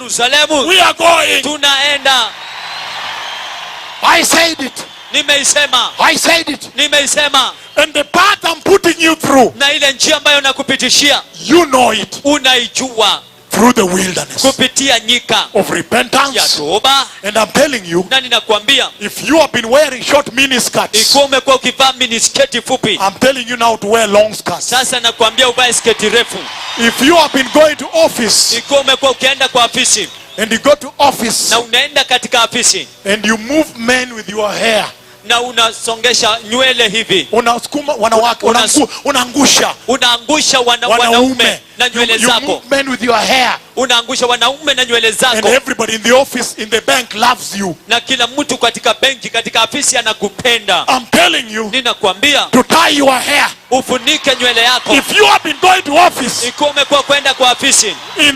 Yerusalemu. We are going. Tunaenda. I said it. Nimeisema. I said it. Nimeisema. And the path I'm putting you through, Na ile njia ambayo nakupitishia, you know it. Unaijua. Through the wilderness Kupitia nyika of ya repentance. toba. And I'm telling you, Na ninakwambia, if you have been wearing short mini skirts, ikiwa umekuwa ukivaa minisketi fupi, I'm telling you now to wear long skirts. Sasa nakwambia uvae sketi refu. If you have been going to office Ikiwa umekuwa ukienda kwa afisi and you go to office na unaenda katika afisi and you move men with your hair, na unasongesha nywele hivi, unasukuma wanawake, unaangusha unaangusha wanaume wanaume na You, nywele you zako. move men with your hair Unaangusha wanaume na nywele and zako, everybody in the office, in the bank loves you. Na kila mtu katika benki, katika afisi anakupenda. I'm telling you Ninakwambia to tie your hair. ufunike nywele yako. If you have been going to office Ikiwa umekuwa kwenda kwa afisi in